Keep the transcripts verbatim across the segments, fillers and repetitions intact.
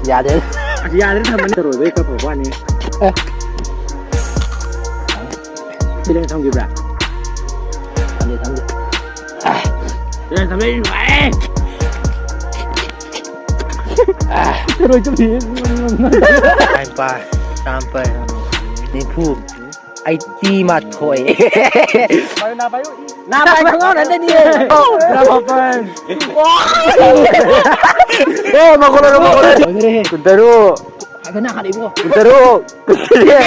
ꯌꯥꯗꯦ꯫ ꯑꯁ, ꯌꯥꯗ꯭ꯔꯦ, ꯊꯝꯃꯅꯤ꯫ ꯇꯧꯔꯣꯏꯕꯩ ꯈꯔ ꯐꯕ ꯋꯥꯅꯤ꯫ ꯑꯦ꯫ ꯁꯤꯂꯦꯡ ꯊꯝꯈꯤꯕ꯭ꯔꯥ? ꯊꯝꯗꯦ, ꯊꯝꯗꯦ꯫ ꯁꯤꯂꯦꯡ ꯊꯝꯕꯩ ꯅꯨꯡꯉꯥꯏꯔꯦ꯫ ꯊꯔꯣꯏ ꯆꯨꯞꯄꯤ꯫ ꯇꯔꯥꯅꯤꯄꯥꯜ, ꯇꯔꯥꯃꯥꯄꯜ, ꯅꯤꯐꯨ꯫ ꯑꯩꯠꯇꯤ ꯃꯥꯊꯣꯏ꯫ ꯅꯥ ꯄꯥꯏ ꯈꯪꯉꯥꯎ ꯅꯠꯇꯦꯅꯦ꯫ ꯇꯔꯥꯃꯥꯄꯜ꯫ ꯑꯦ, ꯃꯈꯣꯟ ꯂꯣꯏꯔꯦ, ꯃꯈꯣꯟ ꯂꯣꯏꯔꯦ꯫ ꯂꯣꯏꯔꯦꯍꯦ꯫ ꯀꯨꯟꯇꯔꯨꯛ꯫ ꯑꯗꯨꯅ ꯍꯥꯟꯅ ꯏꯕꯨꯡꯉꯣ꯫ ꯀꯨꯟꯇꯔꯨꯛ꯫ ꯀꯨꯟꯇꯔꯦꯠ꯫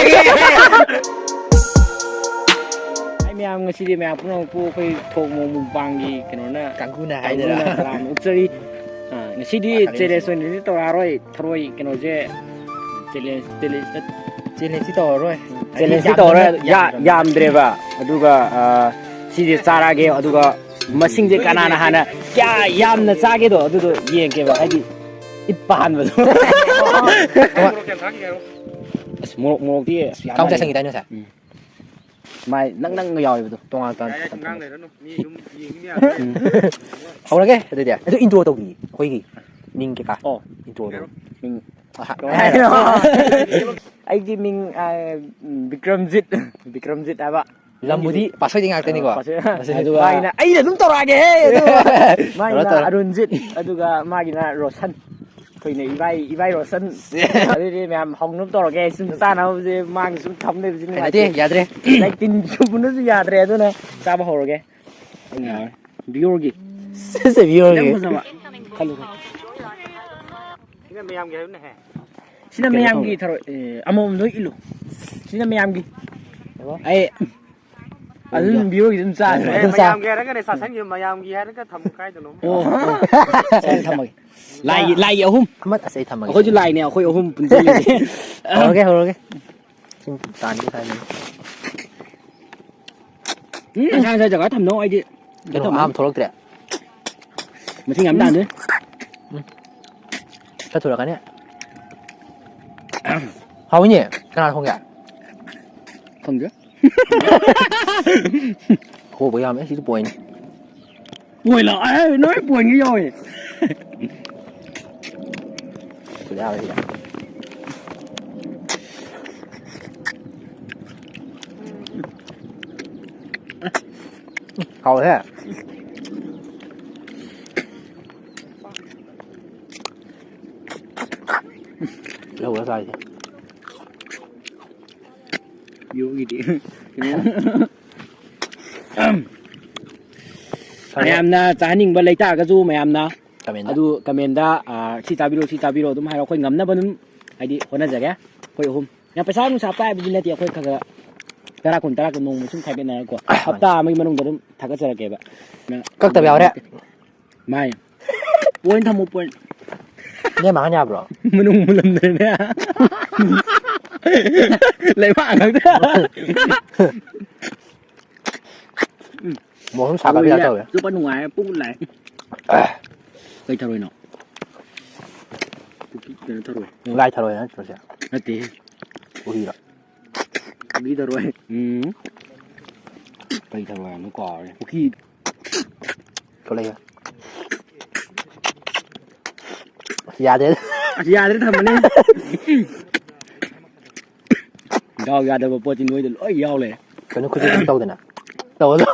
ꯑꯩ ꯃꯌꯥꯝ ꯉꯁꯤꯗꯤ ꯃꯌꯥꯝ ꯄꯨꯝꯅꯃꯛꯄꯨ ꯑꯩꯈꯣꯏ ꯊꯣꯡ ꯃꯣꯡ ꯃꯨꯛꯕꯥꯡꯒꯤ ꯀꯩꯅꯣꯅ ꯀꯥꯡꯕꯨꯅ ꯍꯥꯏꯗꯣꯏꯔꯥ? ꯀꯥꯡꯕꯨꯅ ꯇꯔꯥꯝꯅ ꯑꯣꯛꯆꯔꯤ꯫ ꯑꯥ, ꯉꯁꯤꯗꯤ ꯆꯥꯛꯀ ꯂꯦꯟꯁꯤ꯫ Challenge ꯑꯣꯏꯅꯗꯤ ꯇꯧꯔꯛꯑꯔꯣꯏ꯫ ꯊꯔꯣꯏ ꯀꯩꯅꯣꯁꯦ challenge, challenge ꯅꯠ-, Challengeꯇꯤ ꯇꯧꯔꯔꯣꯏ꯫ ꯎꯝ, Challengeꯇꯤ ꯍꯥꯏꯗꯤ ꯇꯧꯔꯔꯣꯏ꯫ ꯌꯥꯝ-, ꯌꯥ-, ꯌꯥꯝꯗ꯭ꯔꯦꯕ꯫ ꯌꯥꯝꯗ꯭ꯔꯦꯕ꯫ ꯑꯗꯨꯒ, ꯑꯥ, ꯁꯤꯁꯦ ꯆꯥꯔꯛꯑꯒꯦ꯫ ꯑꯗꯨꯒ ꯃꯁꯤꯡꯁꯦ ꯀꯅꯥꯅ ꯍꯥꯟꯅ ꯀꯌꯥ ꯌꯥꯝꯅ ꯆꯥꯒꯦꯗꯣ ꯑꯗꯨꯗꯣ ꯌꯦꯡꯒꯦꯕ꯫ ꯍꯥꯏꯗꯤ ꯏꯠꯄ ꯍꯥꯟꯕꯗꯣ꯫ ꯑꯁ, ꯃꯣꯔꯣꯛ, ꯃꯣꯔꯣꯛꯇꯤ ꯑꯁ ꯌꯥꯝ ꯀꯥꯡ ꯃꯥꯜꯂꯦ꯫ ꯆꯥꯏꯁꯟꯈꯤꯗꯥꯏꯅꯦ ꯉꯁꯥꯏ? ꯎꯝ꯫ ꯃꯥꯏ ꯅꯪ ꯅꯪꯒ ꯌꯥꯎꯋꯦꯕꯗꯣ ꯇꯣꯉꯥꯟ ꯇꯣꯉꯥꯟ ꯌꯥꯔꯦ, ꯊꯝ-, ꯉꯥꯡ ꯊꯝ-, ꯂꯩꯔꯅꯨ꯫ ꯃꯤ ꯑꯗꯨꯝ ꯌꯦꯡꯉꯤꯅꯦ꯫ ꯎꯝ꯫ ꯍꯧꯔꯒꯦ ꯑꯗꯨꯗꯤ꯫ ꯑꯗꯨ intro ꯇꯧꯗ꯭ꯔꯤ ꯑꯩꯈꯣꯏꯒꯤ ꯃꯤꯡ ꯀꯩꯀꯥ꯫ ꯑꯣ꯫ Introꯗꯣ꯫ ꯃꯤꯡ꯫ ꯑꯍꯥ꯫ ꯑꯩꯒꯤ ꯃꯤꯡ, ꯑ, ꯕꯤꯀ꯭ꯔꯝꯖꯤꯠ, ꯕꯤꯀ꯭ꯔꯝꯖꯤꯠ ꯍꯥꯏꯕ꯫ ꯂꯝꯕꯨꯗꯤ ꯄꯥꯁꯣꯏꯗꯤ ꯉꯥꯛꯇꯅꯤꯀꯣ꯫ ꯑ, ꯄꯥꯁꯣꯏ꯫ ꯑꯗꯨꯒ ꯃꯥꯒꯤꯅ, ꯑꯩꯅ ꯑꯗꯨꯝ ꯇꯧꯔꯛꯑꯒꯦꯍꯦ, ꯑꯗꯨꯒ ꯇꯧꯔꯣ, ꯃꯥꯒꯤꯅ ꯇꯧꯔꯣ꯫ ꯑꯔꯨꯟꯖꯤꯠ, ꯑꯗꯨꯒ ꯃꯥꯒꯤꯅ ꯔꯣꯁꯟ꯫ ꯑꯩꯈꯣꯏꯅ ꯏꯕꯥꯏ, ꯏꯕꯥꯏ ꯔꯣꯁꯟ꯫ ꯁꯦ꯫ ꯑꯗꯨꯗꯤ ꯃꯌꯥꯝ ꯍꯧꯅꯕ ꯇꯧꯔꯒꯦ꯫ ꯁꯨꯝ ꯆꯥꯅꯕꯁꯦ ꯃꯥꯒꯤ ꯁꯨꯝ ꯊꯝ ꯂꯩꯕꯁꯤ ꯍꯩꯅꯗꯦ, ꯅꯨꯡꯉꯥꯏꯇꯦ꯫ ꯌꯥꯗ꯭ꯔꯦ꯫ ꯂꯥꯏꯛ ꯇꯤꯟ ꯆꯨꯝꯕꯅꯁꯨ ꯌꯥꯗ꯭ꯔꯦ, ꯑꯗꯨꯅ ꯆꯥꯕ ꯍꯧꯔꯒꯦ꯫ ꯌꯥꯔꯦ꯫ Viewerꯒꯤ꯫ ꯁꯦ, ꯁꯦ, viewerꯒꯤ꯫ ꯈꯤꯇꯪ ꯐꯖꯕ꯫ ꯈꯜꯂꯨ, ꯈꯜꯂꯨ꯫ ꯁꯤꯅ ꯃꯌꯥꯝꯒꯤ ꯍꯥꯏꯕꯅꯦꯍꯦ꯫ ꯁꯤꯅ ꯀꯩꯅꯣ ꯃꯌꯥꯝꯒꯤ ꯇꯧꯔꯦ꯫ ꯊꯔꯣꯏ, ꯑꯦ, ꯑꯃꯃꯝ ꯂꯣꯏ ꯏꯜꯂꯨ꯫ ꯁꯤꯅ ꯃꯌꯥꯝꯒꯤ꯫ ꯑꯩ ꯑꯗꯨꯝ viewerꯒꯤ ꯑꯗꯨꯝ ꯆꯥꯗ꯭ꯔꯦ꯫ ꯑꯦ, ꯑꯗꯨꯝ ꯆꯥ-, ꯃꯌꯥꯝꯒꯤ ꯍꯥꯏꯔꯒꯅꯦ ꯆꯥꯁꯟꯈꯤꯕ, ꯃꯌꯥꯝꯒꯤ ꯍꯥꯏꯔꯒ ꯊꯝꯃꯨ ꯀꯥꯏꯗꯅꯣ꯫ ꯑꯣ꯫ ꯁꯦ, ꯊꯝꯃꯒꯦ꯫ ꯂꯥꯏꯒꯤ, ꯂꯥꯏꯒꯤ ꯑꯍꯨꯝ꯫ ꯑꯃ, ꯑꯁ, ꯑꯩ ꯊꯝꯃꯒꯦ꯫ ꯑꯩꯈꯣꯏꯁꯨ ꯂꯥꯏꯅꯦ, ꯑꯩꯈꯣꯏ ꯑꯍꯨꯝ ꯄꯨꯟꯁꯤꯜꯂꯁꯦ꯫ ꯍꯧꯔꯒꯦ, ꯍꯧꯔꯒꯦ꯫ ꯁꯨꯝ ꯇꯥꯟꯒꯦ ꯇꯥꯟꯒꯦ꯫ ꯎꯝ, ꯉꯁꯥꯏ, ꯉꯁꯥꯏ ꯖꯒꯥ ꯊꯝꯅꯧ, ꯑꯩꯗꯤ ꯀꯩꯅꯣ, ꯀꯩꯅꯣ ꯊꯝꯃꯅꯤ꯫ ꯑꯍꯥꯟꯕ ꯊꯣꯛꯂꯛꯇ꯭ꯔꯦ꯫ ꯃꯁꯤꯡ ꯌꯥꯝ ꯇꯥꯗꯦ꯫ ꯎꯝ꯫ ꯈꯔ ꯊꯨꯔꯛꯀꯅꯤ꯫ ꯍꯥꯎꯏꯅꯦ꯫ ꯀꯅꯥ ꯊꯣꯡꯒꯦ? ꯈꯪꯗꯦ꯫ ꯍꯣꯕ ꯌꯥꯝꯃꯦ, ꯁꯤꯁꯨ point꯫ Point ꯂꯣ? ꯑꯦ, ꯅꯣꯏ pointꯒꯤ ꯌꯥꯎꯏ꯫ ꯌꯥꯔꯦ ꯁꯤꯗ꯫ ꯍꯥꯎꯋꯦꯍꯦ꯫ ꯂꯧꯔ ꯆꯥꯔꯤꯁꯦ꯫ ꯌꯣꯒꯤꯗꯤ꯫ ꯃꯌꯥꯝꯅ ꯆꯥꯍꯟꯅꯤꯡꯕ ꯂꯩꯇꯥꯔꯒꯁꯨ ꯃꯌꯥꯝꯅ ꯀꯃꯦꯟꯗ꯫ ꯑꯗꯨ ꯀꯃꯦꯟꯗ, ꯑ, "ꯁꯤ ꯆꯥꯕꯤꯔꯣ, ꯁꯤ ꯆꯥꯕꯤꯔꯣ" ꯑꯗꯨꯝ ꯍꯥꯏꯔꯣ꯫ ꯑꯩꯈꯣꯏ ꯉꯝꯅꯕ ꯑꯗꯨꯝ, ꯍꯥꯏꯗꯤ, ꯍꯣꯠꯅꯖꯒꯦ꯫ ꯑꯩꯈꯣꯏ ꯑꯍꯨꯝ꯫ ꯌꯥꯝ ꯄꯩꯁꯥ ꯅꯨꯡꯁꯥ ꯄꯥꯏꯕꯗꯤ ꯅꯠꯇꯦ, ꯑꯩꯈꯣꯏ ꯈꯔ ꯈꯔ ꯇꯔꯥ ꯀꯨꯟ, ꯇꯔꯥ ꯀꯨꯟ ꯅꯣꯡꯃ ꯁꯨꯝ ꯈꯥꯏꯒꯠꯅꯔꯒꯀꯣ꯫ ꯍꯞꯇꯥ ꯑꯃꯒꯤ ꯃꯅꯨꯡꯗ ꯑꯗꯨꯝ ꯊꯥꯒꯠꯆꯔꯛꯀꯦꯕ꯫ ꯀꯛꯇꯕ ꯌꯥꯎꯔꯦ꯫ ꯃꯥꯏ꯫ Point ꯊꯝꯃꯨ, point꯫ ꯅꯦ ꯃꯥꯡꯍꯟ ꯌꯥꯕ꯭ꯔꯣ? ꯃꯅꯨꯡ ꯃꯨꯜꯂꯝꯗ꯭ꯔꯦꯅꯦ꯫ ꯂꯩꯕꯥꯛ ꯉꯥꯛꯇ꯫ ꯎꯝ꯫ ꯃꯣꯔꯣꯛ ꯁꯥꯒꯠꯄ ꯌꯥꯗ ꯇꯧꯋꯦ꯫ ꯆꯨꯞꯄ ꯅꯨꯡꯉꯥꯏꯔꯦ, ꯄꯨꯛ ꯂꯥꯛꯑꯦ꯫ ꯀꯩ ꯊꯔꯣꯏꯅꯣ? ꯄꯨꯈ꯭ꯔꯤ ꯀꯩꯅꯣ ꯊꯔꯣꯏ꯫ ꯂꯥꯏ ꯊꯔꯣꯏ ꯅꯠꯇ꯭ꯔꯣ ꯁꯦ? ꯅꯠꯇꯦꯍꯦ꯫ ꯄꯨꯈ꯭ꯔꯤꯔꯣ? ꯄꯨꯈ꯭ꯔꯤ ꯊꯔꯣꯏ꯫ ꯎꯝ꯫ ꯀꯩ ꯊꯔꯣꯏ ꯍꯥꯏꯕꯅꯣ ꯀꯥꯎꯔꯦ꯫ ꯄꯨꯈ꯭ꯔꯤ꯫ ꯊꯣꯛꯂꯛꯑꯦ꯫ ꯌꯥꯗꯦ꯫ ꯑꯁ, ꯌꯥꯗ꯭ꯔꯦ, ꯊꯝꯃꯅꯤ꯫ ꯗꯥꯎ ꯌꯥꯗꯕ ꯄꯣꯠꯇꯤ ꯅꯣꯏꯗ ꯂꯣꯏ ꯌꯥꯎ ꯂꯩꯔꯦ꯫ ꯀꯩꯅꯣ ꯈꯨꯠꯁꯦ ꯁꯨꯝ ꯇꯧꯗꯅ꯫ ꯇꯧꯗꯅ꯫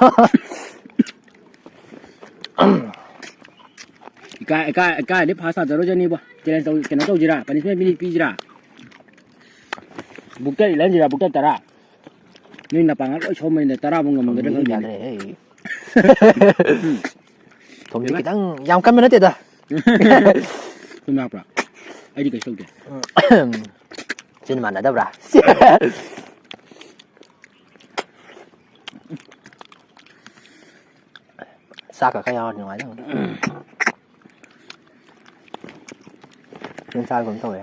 ꯏꯀꯥꯏ, ꯏꯀꯥꯏ, ꯏꯀꯥꯏꯔꯗꯤ first ꯇꯥꯖꯔꯣꯏꯖꯅꯤꯕꯣ꯫ Challenge ꯇꯧ-, ꯀꯩꯅꯣ ꯇꯧꯁꯤꯔꯥ? Punishment ꯄꯤꯅꯤ, ꯄꯤꯁꯤꯔꯥ? ꯕꯨꯛꯇ ꯏꯜꯍꯟꯁꯤꯔꯥ? ꯕꯨꯛꯇ ꯇꯔꯥ꯫ ꯅꯣꯏ ꯅꯄꯥꯡꯒꯜ ꯂꯣꯏ ꯁꯣꯝꯕꯅꯤꯅ ꯇꯔꯥꯕꯨ ꯉꯝꯒꯗ꯭ꯔꯥ ꯈꯪꯗꯦꯅꯦ꯫ ꯌꯥꯗ꯭ꯔꯦ, ꯍꯦ꯫ ꯎꯝ꯫ ꯊꯨꯝꯗꯤ ꯀꯩꯕ? ꯈꯤꯇꯪ ꯌꯥꯝ ꯀꯟꯕ ꯅꯠꯇꯦꯗ꯫ ꯊꯨꯝ ꯌꯥꯛꯄ꯭ꯔꯥ? ꯑꯩꯗꯤ ꯀꯩꯁꯨ ꯇꯧꯗꯦ꯫ ꯎꯝ꯫ ꯆꯤꯟ ꯃꯥꯟꯅꯗꯕ꯭ꯔꯥ? ꯆꯥꯛꯀ ꯈꯔ ꯌꯥꯎꯔꯗꯤ ꯅꯨꯡꯉꯥꯏꯗꯧꯅꯤ꯫ ꯅꯪ ꯆꯥꯕ ꯀꯩꯅꯣꯝ ꯇꯧꯋꯦ꯫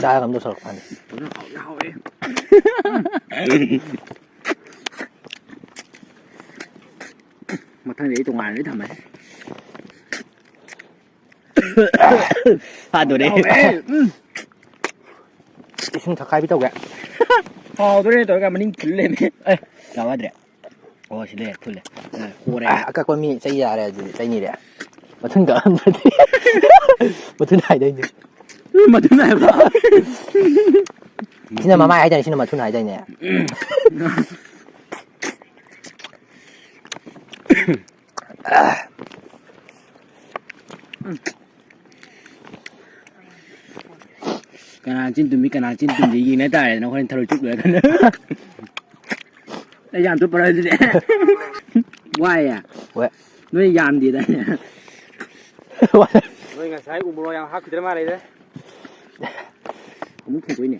ꯆꯥꯔꯒ ꯑꯃ ꯇꯧꯁꯜꯂꯛꯄ ꯀꯥꯟꯗ꯫ ꯐꯖꯅ ꯍꯥꯎꯗꯤ ꯍꯥꯎꯋꯦ꯫ ꯃꯊꯪꯗꯤ ꯑꯩ ꯇꯣꯉꯥꯟꯅꯗꯤ ꯊꯝꯃꯅꯤ꯫ ꯐꯥꯗꯣꯔꯦ꯫ ꯍꯥꯎꯋꯦ꯫ ꯎꯝ꯫ ꯏꯁꯤꯡ ꯊꯛꯈꯥꯏꯕꯤ ꯇꯧꯒꯦ꯫ ꯍꯥꯎꯗꯣꯔꯦ ꯇꯧꯔꯒ ꯃꯅꯤꯡ ꯐꯨꯜ ꯂꯩꯔꯝꯃꯦ꯫ ꯑꯦ, ꯆꯥꯎ ꯌꯥꯗ꯭ꯔꯦ꯫ ꯑꯣ, ꯁꯤ ꯂꯩꯔꯦ, ꯊꯨꯜꯂꯦ꯫ ꯑ, ꯍꯣꯔꯦ꯫ ꯑ, ꯑꯀꯛꯄ ꯃꯤ ꯆꯩ ꯌꯥꯔꯦ ꯑꯗꯨꯗꯤ, ꯆꯩꯅꯤꯔꯦ꯫ ꯃꯊꯨꯟ ꯀꯛꯑꯝꯗ꯭ꯔꯗꯤ꯫ ꯃꯊꯨꯟ ꯍꯥꯏꯗꯣꯏꯅꯦ꯫ ꯃꯊꯨꯟ ꯍꯥꯏꯕ? ꯁꯤꯅ ꯃꯃꯥꯏ ꯍꯥꯏꯗꯥꯏꯅꯦ, ꯁꯤꯅ ꯃꯊꯨꯟ ꯍꯥꯏꯗꯥꯏꯅꯦ꯫ ꯀꯅꯥ ꯆꯤꯟ ꯇꯨꯝꯃꯤ, ꯀꯅꯥ ꯆꯤꯟ ꯇꯨꯝꯗꯦ ꯌꯦꯡꯅ ꯇꯥꯔꯦꯗꯅ, ꯍꯣꯔꯦꯟ ꯊꯔꯣꯏ ꯆꯨꯞ ꯂꯣꯏꯔꯀꯥꯟꯗ꯫ ꯑꯩ ꯌꯥꯝ ꯆꯨꯞꯄꯔꯣꯏ ꯑꯗꯨꯗꯤ꯫ ꯋꯥꯏꯌꯦ꯫ ꯍꯣꯏ꯫ ꯅꯣꯏ ꯌꯥꯝꯗꯦꯗꯥꯏꯅꯦ? ꯋꯥꯏ꯫ ꯅꯣꯏ ꯉꯁꯥꯏ ꯎ ꯃꯣꯔꯣꯛ ꯌꯥꯝ ꯍꯥꯞꯈꯤꯗ꯭ꯔ ꯃꯥꯜꯂꯦꯗ꯫ ꯑꯃꯨꯛ ꯊꯣꯡꯗꯣꯏꯅꯦ꯫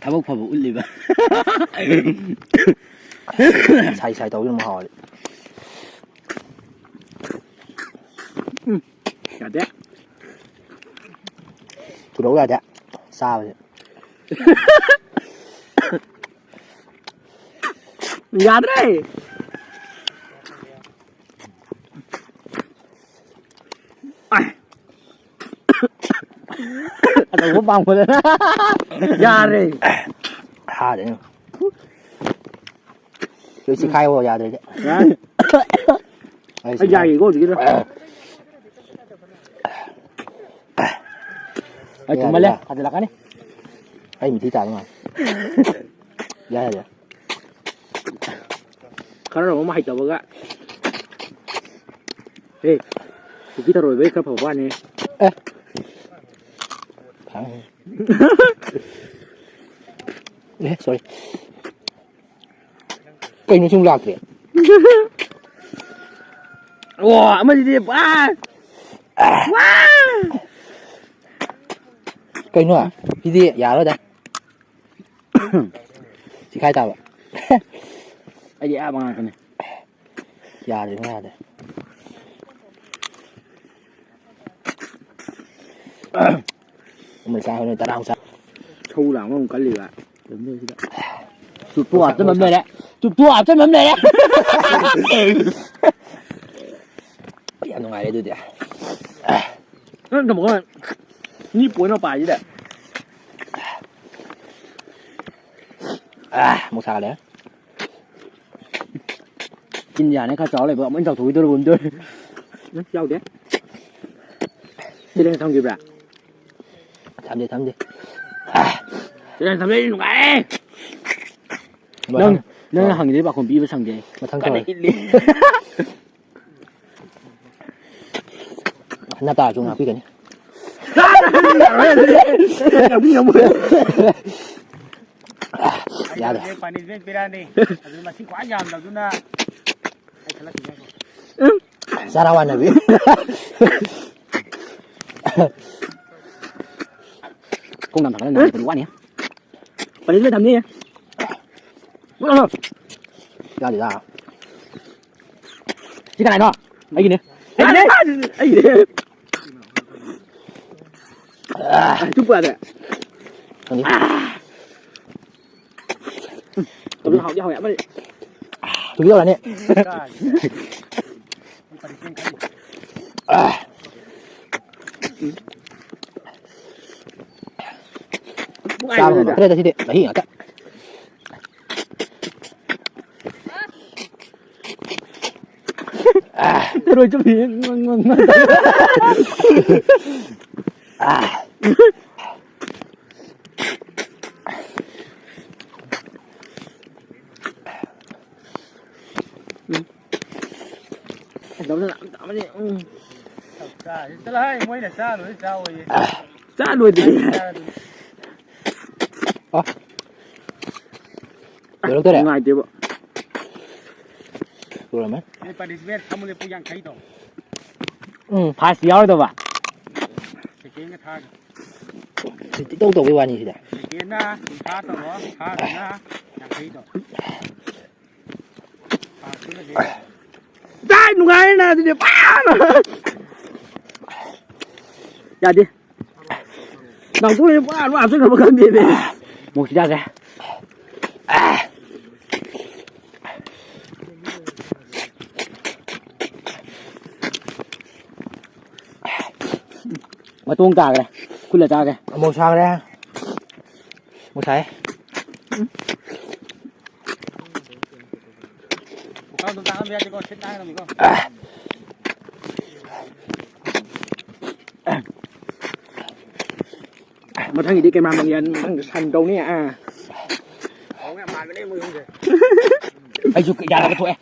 ꯊꯕꯛ ꯐꯕ ꯎꯠꯂꯤꯕ꯫ ꯁꯥꯏ ꯁꯥꯏ ꯇꯧꯕꯤꯅ ꯑꯃꯨꯛ ꯍꯥꯎꯔꯗꯤ꯫ ꯎꯝ, ꯌꯥꯗꯦ꯫ ꯊꯨꯗꯣꯛ ꯌꯥꯗꯦ꯫ ꯆꯥꯕꯁꯦ꯫ ꯌꯥꯗ꯭ꯔꯦ꯫ ꯑꯥꯏ꯫ ꯑꯆꯧꯕ ꯄꯥꯝꯈꯠꯂꯦ꯫ ꯌꯥꯔꯦ꯫ ꯍꯥꯗꯦ꯫ ꯂꯣꯏ ꯆꯤꯈꯥꯏꯌꯣ ꯌꯥꯗ꯭ꯔꯗꯤ꯫ ꯌꯥꯔꯦ꯫ ꯑꯩ ꯑꯩ ꯆꯤꯈꯥꯏ-, ꯌꯥꯏꯌꯦꯀꯣ ꯍꯧꯖꯤꯛꯀꯤꯗꯣ꯫ ꯑꯩ ꯌꯥꯔꯦ, ꯊꯨꯝꯃꯜꯂꯦ, ꯌꯥꯔꯦ꯫ ꯊꯥꯖꯤꯜꯂꯛꯀꯅꯤ꯫ ꯑꯩ ꯃꯤꯊꯤ ꯇꯥꯗꯧ ꯃꯥꯜꯂꯦ꯫ ꯌꯥꯔꯦ, ꯌꯥꯔꯦ꯫ ꯈꯔ ꯑꯃ ꯍꯩꯇꯕꯒ꯫ ꯑꯦ, ꯀꯨꯀꯤ ꯇꯧꯔꯣꯏꯕꯩ ꯈꯔ ꯐꯕ ꯋꯥꯅꯤ꯫ ꯑꯦ꯫ ꯈꯪꯉꯦ꯫ ꯑꯦ, sorry꯫ ꯀꯩꯅꯣ ꯁꯨꯝ ꯂꯥꯛꯇ꯭ꯔꯦ? ꯑꯣ, ꯑꯃꯁꯤꯗꯤ ꯄꯨꯔꯥ꯫ ꯋꯥ! ꯀꯩꯅꯣ? ꯁꯤꯗꯤ ꯌꯥꯔꯣꯏꯗ꯫ ꯆꯤꯈꯥꯏ ꯇꯥꯕ꯫ ꯑꯩꯗꯤ ꯑꯌꯥꯕ ꯉꯥꯛꯇꯅꯦ꯫ ꯌꯥꯗ꯭ꯔꯦ, ꯌꯥꯗ꯭ꯔꯦ꯫ ꯑꯃ ꯆꯥ, ꯍꯣꯔꯦꯟ ꯇꯔꯥꯃꯨꯛ ꯆꯥ꯫ ꯁꯧ ꯂꯥꯡꯕ ꯑꯃꯨꯛ ꯀꯜꯂꯤꯕ꯫ ꯆꯨꯞꯇꯣ ꯍꯥꯞꯆꯟꯕ ꯑꯃ ꯂꯩꯔꯦ꯫ ꯆꯨꯞꯇꯣ ꯍꯥꯞꯆꯟꯕ ꯑꯃ ꯂꯩꯔꯦ꯫ ꯌꯥꯝ ꯅꯨꯡꯉꯥꯏꯔꯦ ꯑꯗꯨꯗꯤ꯫ ꯅꯪ ꯊꯝꯃꯣ꯫ ꯃꯤ ꯄꯣꯏꯅ ꯄꯥꯏꯁꯤꯗ꯫ ꯑꯥ, ꯑꯃꯨꯛ ꯁꯥꯒꯠꯂꯦ꯫ ꯆꯤꯟ ꯌꯥꯅꯤ ꯈꯔ ꯆꯥꯎ ꯂꯩꯕ ꯑꯃꯨꯛ ꯍꯦꯟꯅ ꯆꯥꯎꯊꯣꯛꯈꯤꯗꯧꯔꯕ ꯑꯃ ꯇꯧꯔꯦ꯫ ꯎꯝ, ꯌꯥꯎꯗꯦ꯫ ꯆꯦꯂꯦꯟꯖ ꯊꯝꯈꯤꯕ꯭ꯔꯥ? ꯊꯝꯗꯦ, ꯊꯝꯗꯦ꯫ ꯆꯦꯂꯦꯟꯖ ꯊꯝꯕ ꯑꯩ ꯅꯨꯡꯉꯥꯏꯔꯦ꯫ ꯅꯪ, ꯃꯊꯪ ꯅꯪꯅ ꯍꯪꯉꯤꯗꯨꯒꯤ ꯄꯥꯈꯣꯝ ꯄꯤꯕ ꯁꯪꯗꯦ ꯑꯩ꯫ ꯃꯊꯪ ꯀꯟꯅ ꯊꯧꯔꯦ꯫ ꯏꯠꯂꯤ꯫ ꯅꯇꯥꯁꯨ ꯉꯥꯛꯄꯤꯒꯅꯤ꯫ ꯌꯥꯗ꯭ꯔꯦ꯫ ꯄꯥꯅꯤꯁꯃꯦꯟ ꯄꯤꯔꯛꯑꯅꯤ꯫ ꯑꯗꯨ ꯃꯁꯤꯡ ꯈ꯭ꯋꯥꯏ ꯌꯥꯝꯗꯕꯗꯨꯅ ꯑꯩ ꯈꯜꯂꯛꯈꯤꯒꯦ꯫ ꯆꯔꯥ ꯋꯥꯅꯕꯤ꯫ ꯈꯣꯡ ꯌꯥꯝ ꯊꯥꯡꯒꯠꯂ ꯅꯪ ꯋꯥꯅꯤ꯫ ꯄꯥꯅꯤꯁꯃꯦꯟ ꯊꯝꯅꯤ꯫ ꯌꯥꯗꯦꯗ꯫ ꯁꯤ ꯀꯅꯥꯅꯣ? ꯑꯩꯒꯤꯅꯦ꯫ ꯑꯩꯒꯤꯅꯦ꯫ ꯑꯩꯒꯤꯅꯦ꯫ ꯑ, ꯆꯨꯞꯄ ꯌꯥꯗ꯭ꯔꯦ꯫ ꯈꯪꯗꯦ꯫ ꯎꯝ, ꯍꯥꯎꯗꯤ ꯍꯥꯎꯋꯦ ꯑꯃꯗꯤ꯫ ꯇꯨꯕꯤ ꯇꯧꯔꯅꯤ꯫ ꯆꯥꯕ ꯉꯝꯃꯛꯇ꯭ꯔꯦꯗ ꯁꯤꯗꯤ, ꯃꯍꯤ ꯉꯥꯛꯇ꯫ ꯊꯔꯣꯏ ꯆꯨꯞꯄꯤ꯫ ꯆꯠꯂꯣꯍꯦ, ꯃꯣꯏꯅ ꯆꯥ ꯂꯣꯏꯔ ꯆꯥꯑꯣꯌꯦ꯫ ꯆꯥ ꯂꯣꯏꯗ꯭ꯔꯤ꯫ ꯑ꯫ ꯂꯣꯏꯔꯛꯇꯣꯔꯦ? ꯅꯨꯡꯉꯥꯏꯇꯦꯕ꯫ ꯂꯣꯏꯔꯝꯃꯦ꯫ ꯅꯣꯏ ꯄꯥꯔꯇꯤꯁꯤꯄꯦꯟ ꯐꯝꯃꯨ ꯂꯦꯞꯄꯨ ꯌꯥꯡꯈꯩꯗꯣ꯫ ꯎꯝ, ꯐꯥꯔꯁ ꯌꯥꯎꯔꯗꯧꯕ꯫ ꯁꯦꯀꯦꯟꯒ ꯊꯥꯔꯒ꯫ ꯏꯇꯧ ꯇꯧꯕꯩ ꯋꯥꯅꯤ ꯁꯤꯗ꯫ ꯁꯦꯀꯦꯟꯅ ꯀꯨꯟꯊ꯭ꯔꯥ ꯇꯧꯔꯣ, ꯊꯥꯔꯗꯨꯅ ꯌꯥꯡꯈꯩ ꯇꯧꯔꯣ꯫ ꯐꯥꯔꯁꯇꯨꯅꯗꯤ ꯗꯥꯏ ꯅꯨꯡꯉꯥꯏꯔꯦꯅ ꯑꯗꯨꯗꯤ ꯐꯥꯅ꯫ ꯌꯥꯗꯦ꯫ ꯅꯥꯎꯇꯣꯏ ꯄꯨꯔꯥ ꯂꯣꯏ ꯍꯥꯞꯆꯤꯟꯈ꯭ꯔꯕ ꯈꯪꯗꯦꯅꯦ꯫ ꯃꯣꯛꯁꯤ ꯆꯥꯁꯦ꯫ ꯃꯇꯣꯡ ꯇꯥꯈ꯭ꯔꯦ꯫ ꯈꯨꯠꯂ ꯆꯥꯈ꯭ꯔꯦ꯫ ꯑꯃꯨꯛ ꯁꯥꯈ꯭ꯔꯦ꯫ ꯑꯃꯨꯛ ꯁꯥꯏ꯫ ꯃꯊꯪꯒꯤꯗꯤ ꯀꯦꯃꯦꯔꯥꯃꯦꯟ ꯌꯥꯟ ꯅꯪ ꯁꯟ ꯇꯧꯅꯤ꯫ ꯑꯥ꯫ ꯑꯩꯁꯨ ꯌꯥꯔꯒ ꯊꯣꯛꯑꯦ꯫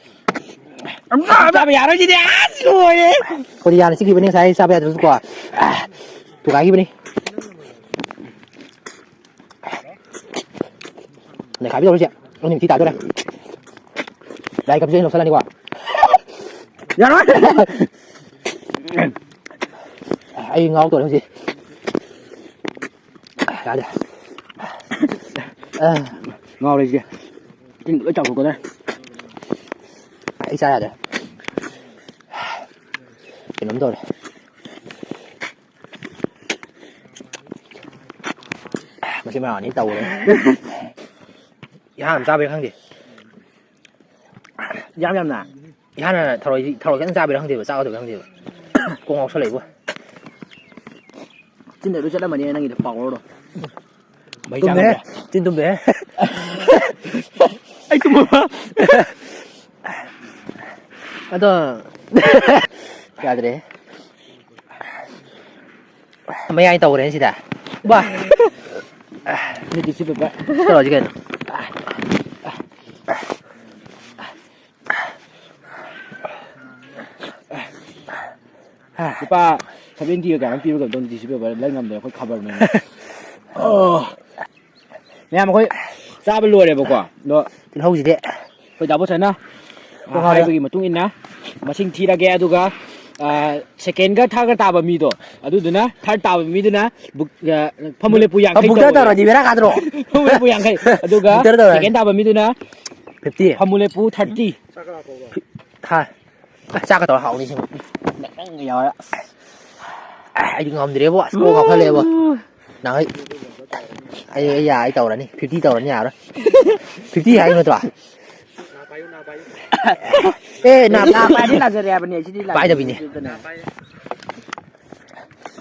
ꯆꯥꯕ ꯌꯥꯔꯣꯏ ꯁꯤꯗꯤ꯫ ꯑꯁ, ꯂꯣꯏꯔꯦ꯫ ꯑꯩꯈꯣꯏꯗꯤ ꯌꯥꯅ ꯆꯤꯛꯈꯤꯕꯅꯤ ꯉꯁꯥꯏ ꯆꯥꯕ ꯌꯥꯗ꯭ꯔꯁꯨꯀꯣ꯫ ꯑꯥ, ꯊꯨꯒꯥꯏꯈꯤꯕꯅꯤ꯫ ꯅꯩꯈꯥꯏꯕꯤ ꯇꯧꯔꯤꯁꯦ꯫ ꯑꯩꯅ ꯃꯤꯊꯤ ꯇꯥꯗꯣꯔꯦ꯫ ꯂꯥꯏ ꯀꯞꯁꯦ ꯑꯩꯅ ꯂꯧꯁꯜꯂꯅꯤꯀꯣ꯫ ꯌꯥꯔꯣꯏ꯫ ꯑꯩ ꯉꯥꯎ ꯇꯧꯔꯦ ꯍꯧꯖꯤꯛ꯫ ꯌꯥꯗꯦ꯫ ꯑ꯫ ꯉꯥꯎꯔꯦ ꯑꯩꯁꯦ꯫ ꯆꯤꯟ ꯂꯣꯏ ꯆꯥꯎꯊꯣꯛꯀꯗꯧꯔꯦ꯫ ꯑꯩ ꯆꯥ ꯌꯥꯗ꯭ꯔꯦ꯫ ꯀꯩꯅꯣꯝ ꯇꯧꯔꯦ꯫ ꯃꯁꯤ ꯃꯌꯥꯝ ꯑꯅꯤ ꯇꯧꯔꯦ꯫ ꯏꯍꯥꯟ ꯑꯃ ꯆꯥꯕꯩ ꯈꯪꯗꯦ꯫ ꯌꯥꯝ ꯌꯥꯝꯅ꯫ ꯏꯍꯥꯟ ꯍꯥꯟꯅ ꯊꯔꯣꯏ, ꯊꯔꯣꯏ ꯈꯤꯇꯪ ꯆꯥꯕꯩꯔ ꯈꯪꯗꯦꯕ, ꯆꯥꯒꯗꯕꯩꯔ ꯈꯪꯗꯦꯕ꯫ ꯀꯣꯛ ꯉꯥꯎꯁꯜꯂꯛꯏꯕꯣ꯫ ꯆꯤꯟꯗ ꯂꯣꯏ ꯆꯠꯂꯝꯃꯅꯤ ꯅꯪꯒꯤꯗꯣ ꯄꯥꯎꯔꯗꯣ꯫ ꯃꯩ ꯇꯨꯝꯃꯦ꯫ ꯆꯥꯒꯗ꯭ꯔꯦ꯫ ꯆꯤꯟ ꯇꯨꯝꯃꯦ꯫ ꯑꯩ ꯇꯨꯝꯃꯕ? ꯑꯗꯣ꯫ ꯌꯥꯗ꯭ꯔꯦ꯫ ꯃꯌꯥꯏ ꯇꯧꯈ꯭ꯔꯦꯅꯦ ꯁꯤꯗ꯫ ꯕꯥ꯫ ꯅꯠꯇꯦ, ꯁꯤ ꯄꯦꯄꯔ꯫ ꯇꯧꯔꯁꯤ ꯀꯩꯅꯣ꯫ ꯂꯨꯄꯥ ꯁꯚꯦꯟꯇꯤꯒ ꯀꯌꯥꯅꯣ ꯄꯤꯕ ꯀꯩꯅꯣ ꯇꯧꯅꯤ, ꯇꯤꯁꯨ ꯄꯦꯄꯔ ꯂꯩ ꯉꯝꯗ꯭ꯔꯦ ꯑꯩꯈꯣꯏ ꯈꯕꯔꯅꯦꯅ꯫ ꯑꯣ꯫ ꯃꯌꯥꯝ ꯑꯩꯈꯣꯏ ꯆꯥꯕ ꯂꯣꯏꯔꯦꯕꯀꯣ, ꯑꯗꯣ ꯇꯤꯜꯍꯧꯁꯤꯗꯤ꯫ ꯑꯩꯈꯣꯏ ꯗꯥꯕꯣꯁꯅ ꯀꯣꯡꯍꯥꯗ꯫ ꯍꯥꯏꯕꯒꯤ ꯃꯇꯨꯡ ꯏꯟꯅ ꯃꯁꯤꯡ ꯊꯤꯔꯒꯦ, ꯑꯗꯨꯒ, ꯑ, ꯁꯦꯀꯦꯟꯒ ꯊꯥꯔꯒ ꯇꯥꯕ ꯃꯤꯗꯣ, ꯑꯗꯨꯗꯨꯅ ꯊꯥꯔꯠ ꯇꯥꯕ ꯃꯤꯗꯨꯅ ꯕꯨꯛ-, ꯑ, ꯐꯝꯃꯨ ꯂꯦꯞꯄꯨ ꯌꯥꯡꯈꯩ ꯕꯨꯛꯇ ꯇꯧꯕꯅꯦ꯫ ꯇꯧꯔꯗꯤ ꯕꯦꯔꯥ ꯀꯥꯗ꯭ꯔꯣ? ꯐꯝꯃꯨ ꯂꯦꯞꯄꯨ ꯌꯥꯡꯈꯩ꯫ ꯑꯗꯨꯒ ꯕꯨꯛꯇ ꯇꯧꯔꯗꯤ꯫ ꯁꯦꯀꯦꯟ ꯇꯥꯕ ꯃꯤꯗꯨꯅ ꯐꯤꯐꯇꯤ꯫ ꯐꯝꯃꯨ ꯂꯦꯞꯄꯨ ꯊꯥꯔꯇꯤ꯫ ꯊꯥ-, ꯑꯁ, ꯆꯥꯛꯀ ꯇꯧꯔ ꯍꯥꯎꯅꯤ ꯁꯤꯃ꯫ ꯅꯪ, ꯅꯪꯒ ꯌꯥꯎꯔ꯫ ꯑꯁ, ꯑꯩꯗꯤ ꯉꯝꯗ꯭ꯔꯦꯕꯣ꯫ ꯑꯁ, ꯀꯣꯛ ꯉꯥꯎꯈꯠꯂꯛꯑꯦꯕꯣ꯫ ꯅꯍꯥꯟꯒꯩ ꯑꯩ, ꯑꯩ ꯌꯥ-, ꯑꯩ ꯇꯧꯔꯅꯤ꯫ ꯐꯤꯐꯇꯤ ꯇꯧꯔꯅꯤ, ꯌꯥꯔꯣꯏ꯫ ꯐꯤꯐꯇꯤ ꯍꯥꯏꯕ ꯅꯠꯇ꯭ꯔꯣ? ꯑꯦ, ꯅꯥ-, ꯅꯥ ꯄꯥꯏꯔꯗꯤ ꯂꯥꯛꯆꯔꯦ ꯍꯥꯏꯕꯅꯦ, ꯁꯤꯗꯤ ꯂꯥꯛ-, ꯄꯥꯏꯗꯕꯤꯅꯦ꯫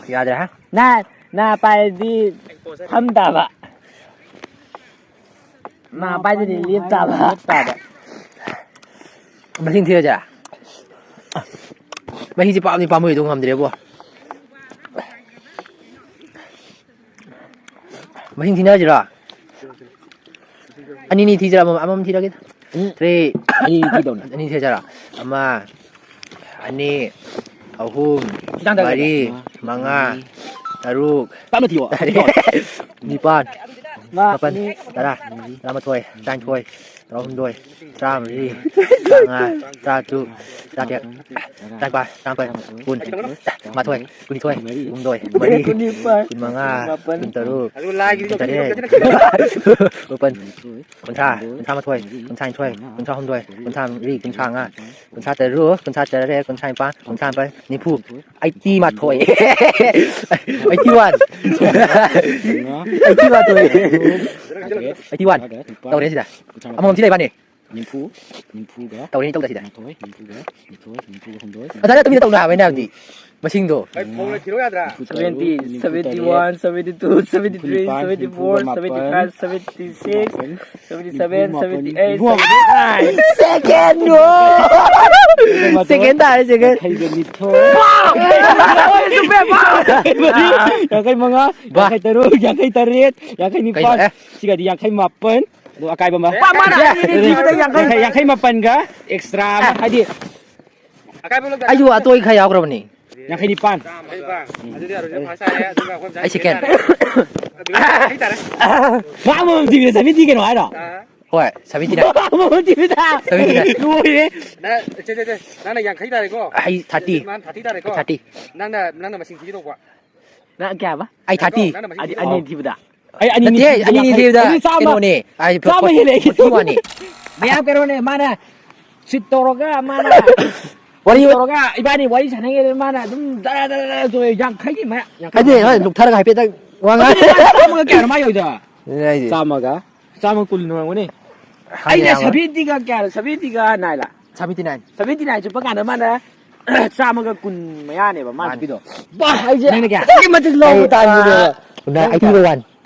ꯌꯥꯗ꯭ꯔꯦ, ꯍꯥ? ꯅꯥ, ꯅꯥ ꯄꯥꯏꯔꯗꯤ ꯐꯝ ꯇꯥꯕ꯫ ꯅꯥ ꯄꯥꯏꯗꯗꯤ ꯂꯦꯞ ꯇꯥꯕ꯫ ꯂꯦꯞ ꯇꯥꯕ꯫ ꯃꯁꯤꯡ ꯊꯤꯔꯁꯦ꯫ ꯃꯍꯤꯁꯦ ꯄꯥꯝꯗꯤ ꯄꯥꯝꯃꯨꯏ ꯑꯗꯨ ꯉꯝꯗ꯭ꯔꯦꯕꯣ꯫ ꯃꯁꯤꯡ ꯊꯤꯅꯔꯁꯤꯔꯣ? ꯑꯅꯤꯅꯤ ꯊꯤꯁꯤꯔꯥ? ꯑꯃꯃꯝ, ꯑꯃꯃꯝ ꯊꯤꯔꯒꯦ꯫ ꯎꯝ꯫ Three꯫ ꯑꯅꯤꯅꯤ ꯊꯤꯗꯧꯅꯦ꯫ ꯑꯅꯤ ꯊꯤꯁꯤꯔꯥ? ꯑꯃ, ꯑꯅꯤ, ꯑꯍꯨꯝ, ꯈꯤꯇꯪ ꯇꯧꯔꯒꯦ꯫ ꯃꯔꯤ, ꯃꯉꯥ, ꯇꯔꯨꯛ, ꯇꯞꯅ ꯊꯤꯌꯣ꯫ ꯇꯔꯦꯠ, ꯅꯤꯄꯥꯟ, ꯃꯥ ꯃꯥꯄꯟ, ꯑꯅꯤ꯫ ꯇꯔꯥ, ꯇꯔꯥꯃꯥꯊꯣꯏ, ꯇꯔꯥꯅꯤꯊꯣꯏ, ꯇꯔꯥꯍꯨꯝꯗꯣꯏ, ꯇꯔꯥꯃꯔꯤ, ꯇꯔꯥꯃꯉꯥ, ꯇꯔꯥꯇꯔꯨꯛ, ꯇꯔꯥꯇꯔꯦꯠ, ꯇꯔꯥꯅꯤꯄꯥꯜ, ꯇꯔꯥꯃꯥꯄꯜ, ꯀꯨꯟ, ꯃꯥꯊꯣꯏ, ꯀꯨꯟꯅꯤꯊꯣꯏ, ꯍꯨꯝꯗꯣꯏ, ꯃꯔꯤ, ꯀꯨꯟꯅꯤꯄꯥꯜ, ꯀꯨꯟꯃꯉꯥ, ꯃꯥꯄꯜ, ꯀꯨꯟꯇꯔꯨꯛ, ꯃꯥꯄꯜ, ꯀꯨꯟꯇꯔꯦꯠ, ꯃꯥꯄꯜ, ꯀꯨꯟꯊ꯭ꯔꯥ, ꯀꯨꯟꯊ꯭ꯔꯥ ꯃꯥꯊꯣꯏ, ꯀꯨꯟꯊ꯭ꯔꯥ ꯅꯤꯊꯣꯏ, ꯀꯨꯟꯊ꯭ꯥ ꯍꯨꯝꯗꯣꯏ, ꯀꯨꯟꯊ꯭ꯥ ꯃꯔꯤ, ꯀꯨꯟꯊ꯭ꯥ ꯃꯉꯥ, ꯀꯨꯟꯊ꯭ꯔꯥ ꯇꯔꯨꯛ, ꯀꯨꯟꯊ꯭ꯔꯥ ꯇꯔꯦꯠ, ꯀꯨꯟꯊ꯭ꯔꯥ ꯅꯤꯄꯥꯜ, ꯀꯨꯟꯊ꯭ꯔꯥ ꯃꯥꯄꯜ, ꯅꯤꯐꯨ, ꯑꯩꯠꯇꯤ ꯃꯥꯊꯣꯏ꯫ Eighty one. ꯑꯩꯠꯇꯤ ꯃꯥꯊꯣꯏ꯫ Eighty one. ꯇꯧꯔꯦ ꯁꯤꯗ꯫ ꯑꯃꯃꯝ ꯊꯤ ꯂꯩꯕꯥꯅꯤ꯫ ꯅꯤꯐꯨ, ꯅꯤꯐꯨꯒ ꯇꯧꯔꯦ, ꯇꯧꯗ ꯁꯤꯗ꯫ ꯃꯥꯊꯣꯏ, ꯅꯤꯐꯨꯒ ꯅꯤꯊꯣꯏ, ꯅꯤꯐꯨꯒ ꯍꯨꯝꯗꯣꯏ, ꯑꯁꯥꯗ ꯇꯨꯃꯤꯟꯅ ꯇꯧꯅꯣ ꯍꯥꯏꯕ ꯑꯩꯅ ꯍꯥꯏꯕꯗꯤ꯫ ꯃꯁꯤꯡꯗꯣ꯫ ꯅꯤꯐꯨ ꯇꯔꯨꯛ, ꯅꯤꯐꯨ ꯇꯔꯦꯠ, seventy one, seventy two, seventy three, ꯅꯤꯐꯨ ꯅꯤꯄꯥꯟ, ꯁꯚꯦꯟꯇꯤ ꯐꯣꯔ, ꯅꯤꯐꯨ ꯃꯥꯄꯟ, ꯁꯚꯦꯟꯇꯤ ꯐꯥꯏꯚ, ꯁꯚꯦꯟꯇꯤ ꯁꯤꯛꯁ, ꯅꯤꯐꯨ ꯃꯥꯄꯟ, ꯁꯚꯦꯟꯇꯤ ꯁꯚꯦꯟ, ꯅꯤꯐꯨ ꯃꯥꯄꯟ, ꯁꯚꯦꯟꯇꯤ ꯑꯩꯠ, ꯅꯤꯐꯨ ꯃꯥꯄꯟ꯫ Second, bro! ꯃꯥꯊꯣꯏ, second ꯇꯥꯔꯦ, second. ꯌꯥꯡꯈꯩꯒ ꯅꯤꯊꯣꯏ꯫ ꯌꯥꯡꯈꯩ ꯃꯉꯥ, ꯕꯥ꯫ ꯌꯥꯡꯈꯩ ꯇꯔꯨꯛ, ꯌꯥꯡꯈꯩ ꯇꯔꯦꯠ, ꯌꯥꯡꯈꯩ ꯅꯤꯄꯥꯟ꯫ ꯀꯩꯅꯣ, ꯑꯦ? ꯁꯤꯒꯗꯤ ꯌꯥꯡꯈꯩ ꯃꯥꯄꯟ꯫ ꯑꯗꯣ ꯑꯀꯥꯏꯕ ꯑꯃ꯫ ꯃꯥ-, ꯃꯥꯅ ꯑꯅꯤ ꯑꯅꯤ ꯊꯤꯕꯗ ꯌꯥꯡꯈꯩ꯫ ꯌꯥꯡꯈꯩ, ꯌꯥꯡꯈꯩ ꯃꯥꯄꯟꯒ extra ꯑꯃ, ꯍꯥꯏꯗꯤ ꯑꯀꯥꯏꯕ ꯂꯧꯗꯥꯏ? ꯑꯩꯁꯨ ꯑꯇꯣꯏ ꯈꯔ ꯌꯥꯎꯈ꯭ꯔꯕꯅꯤ꯫ ꯌꯥꯡꯈꯩ ꯅꯤꯄꯥꯟ꯫ ꯌꯥꯡꯈꯩ ꯅꯤꯄꯥꯟ꯫ ꯑꯗꯨꯗꯤ ꯑꯔꯣꯏꯕ ꯐꯥꯁ ꯇꯥꯔꯦ, ꯑꯗꯨꯒ ꯑꯩꯈꯣꯏ ꯑꯩ second꯫ ꯑꯗꯨꯗꯤ ꯌꯥꯡꯈꯩ ꯇꯥꯔꯦ꯫ ꯃꯥ ꯑꯃꯃꯝ ꯊꯤꯕꯗ seventy ꯀꯩꯅꯣ ꯍꯥꯏꯔꯣ? ꯑꯥ꯫ ꯍꯣꯏ, seventy nine꯫ ꯃꯥ ꯑꯃꯃꯝ ꯊꯤꯕꯗ꯫ Seventy nine꯫ ꯂꯣꯏꯔꯦ꯫ ꯅꯪ, ꯁꯦ, ꯁꯦ, ꯁꯦ, ꯅꯪꯅ ꯌꯥꯡꯈꯩ ꯇꯥꯔꯦꯀꯣ? ꯑꯩ thirty꯫ ꯃꯥꯅ thirty ꯇꯥꯔꯦꯀꯣ? Thirty꯫ ꯅꯪꯅ, ꯅꯪꯅ ꯃꯁꯤꯡ ꯊꯤꯒꯦ ꯇꯧꯕ꯫ ꯅꯪ ꯀꯌꯥꯕ? ꯑꯩ thirty꯫ ꯅꯪꯅ ꯃꯁꯤꯡ ꯑꯅꯤ, ꯊꯤꯒꯦ ꯇꯧꯕ꯫ ꯑꯅꯤ ꯊꯤꯕꯗ꯫ ꯑꯩ ꯑꯅꯤ ꯅꯠꯇꯦ, ꯊꯤꯕꯗ ꯑꯅꯤ ꯌꯥꯡꯈꯩ꯫ ꯊꯤꯕꯗ ꯑꯗꯨꯗꯤ ꯆꯥꯝꯃ꯫ ꯀꯩꯅꯣꯅꯦ, ꯑꯩ ꯆꯥꯝꯃ ꯍꯦꯜꯂꯦ ꯑꯩ꯫ Forty one ꯅꯦ꯫ ꯃꯌꯥꯝ ꯀꯩꯅꯣꯅꯦ, ꯃꯥꯅ ꯁꯤꯠ ꯇꯧꯔꯒ, ꯃꯥꯅ ꯋꯥꯔꯤ ꯁꯤꯠ ꯇꯧꯔꯒ, ꯏꯕꯥꯅꯤ ꯋꯥꯔꯤ ꯁꯥꯟꯅꯉꯩꯗ ꯃꯥꯅ ꯑꯗꯨꯝ ꯗꯔ ꯗꯔ ꯗꯔ ꯇꯧꯋꯦ, ꯌꯥꯡꯈꯩꯒꯤ ꯃꯌꯥ, ꯌꯥꯡꯈꯩ ꯍꯥꯏꯗꯤ, ꯃꯌꯥ꯫ ꯍꯣꯏ, ꯂꯨꯛꯊꯔꯒ ꯍꯥꯏꯐꯦꯠꯇꯪ ꯋꯥ ꯉꯥꯡ-, ꯑꯗꯨꯗꯤ ꯃꯥ ꯆꯥꯝꯃꯒ ꯀꯌꯥꯅꯣ ꯃꯥ ꯌꯧꯔꯤꯗꯣ? ꯑꯗꯨꯅꯦ ꯍꯥꯏꯁꯦ꯫ ꯆꯥꯝꯃꯒ? ꯆꯥꯝꯃ ꯀꯨꯟ ꯑꯣꯏꯔꯝꯒꯅꯤ꯫ ꯍꯥꯏꯗꯤ ꯑꯩꯅ ꯌꯥꯝ seventy ꯒ ꯀꯌꯥꯅꯣ? Seventy ꯒ nine ꯂ? Seventy nine꯫ Seventy nine ꯆꯨꯞꯄ ꯀꯥꯟꯗ ꯃꯥꯅ ꯆꯥꯝꯃꯒ ꯀꯨꯟ ꯃꯌꯥꯅꯦꯕ ꯃꯥꯅ ꯃꯥꯅꯤ꯫ ꯆꯨꯞꯄꯤꯗꯣ꯫ ꯕꯥ! ꯍꯥꯏꯁꯦ ꯅꯪꯅ ꯀꯌꯥ? ꯑꯗꯨꯛꯀꯤ ꯃꯇꯤꯛ ꯂꯧꯕ ꯑꯩ, ꯇꯥꯏꯝꯅꯦꯕ꯫ ꯑ, ꯅꯪ eighty one꯫